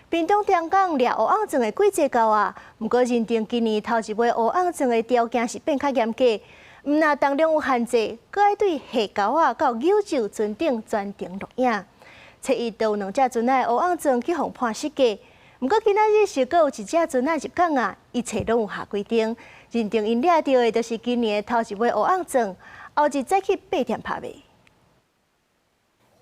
屏東東港掠烏甕船的季節到啊，毋過認定今年頭一尾烏甕船的條件是變較嚴格，毋但重量有限制，閣愛對下鈎仔到扭袖船頂全程錄影。初一就有兩隻船仔的烏甕船去予判失格，毋過今仔日是閣有一隻船仔入港啊，一切攏有合規定，認定𪜶掠著的就是今年的頭一尾烏甕船，後日再去八點拍賣。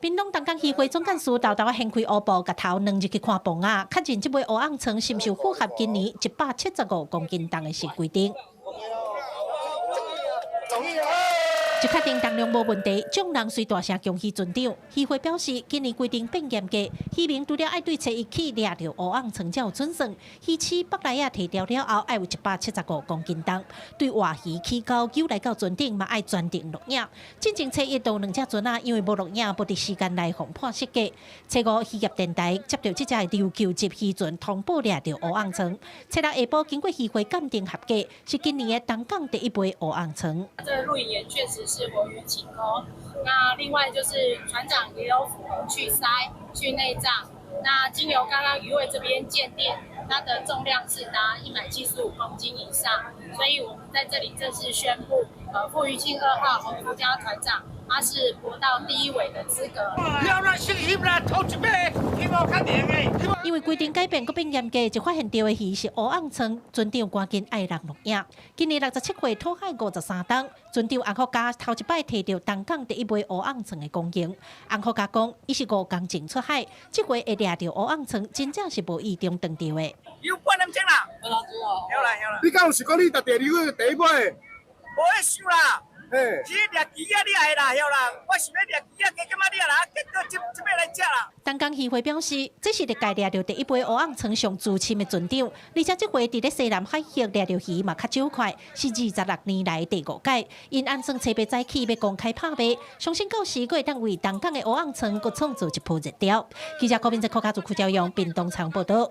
屏東東港漁會總幹事沓沓仔掀開烏布，共頭鑽入去看磅仔，確認這尾烏甕船是毋是符合今年175公斤重的新規定。一確定重量無問題，眾人隨大聲恭喜船長。漁會表示，今年規定變嚴格，漁民除了愛對初一起掠著烏甕船才有準算，魚翅腹內仔提掉了後，愛有175公斤重。對活魚起鈎扭來到船頂，嘛愛全程錄影。進前初一就兩隻船仔，因為無錄影，無佇時間內予判失格。初五漁業電台接著這隻琉球籍漁船通報掠著烏甕船，初六下晡經過漁會鑑定合格，是今年的東港第一尾烏甕船。這個錄影員確實是活魚起鈎，那另外就是船長也有符合去鰓、去內臟。那經由剛剛漁會這邊鑑定，它的重量是達175公斤以上，所以我們在這裡正式宣布，傅余慶二號洪福嘉船長，他是搏到第一尾的資格。因為規定改變，閣變嚴格，一發現著的魚是烏甕船，船長趕緊愛人錄影。今年67歲，討海53冬，船長洪福嘉頭一擺提著東港第一尾烏甕船的光榮。洪福嘉講，伊是5工前出海，這回會掠著烏甕船，真正是無意中撞著的。有半點鐘啦，有啦有啦。你敢有想講你第二個第一尾？無咧想啦。嘿，是掠魚仔你愛啦，曉啦。我想欲掠魚仔，加減仔掠啦，結果這這擺來食啦。東港漁會表示，這是歷屆掠著第一尾烏甕船上資深的船長，而且這回佇咧西南海域掠著魚嘛較少塊，是26年來第五擺。𪜶按算初八早起欲公開拍賣，相信到時閣會當為東港的烏甕船閣創造一波熱潮。記者郭明哲、柯家族、柯教勇，屏東場報道。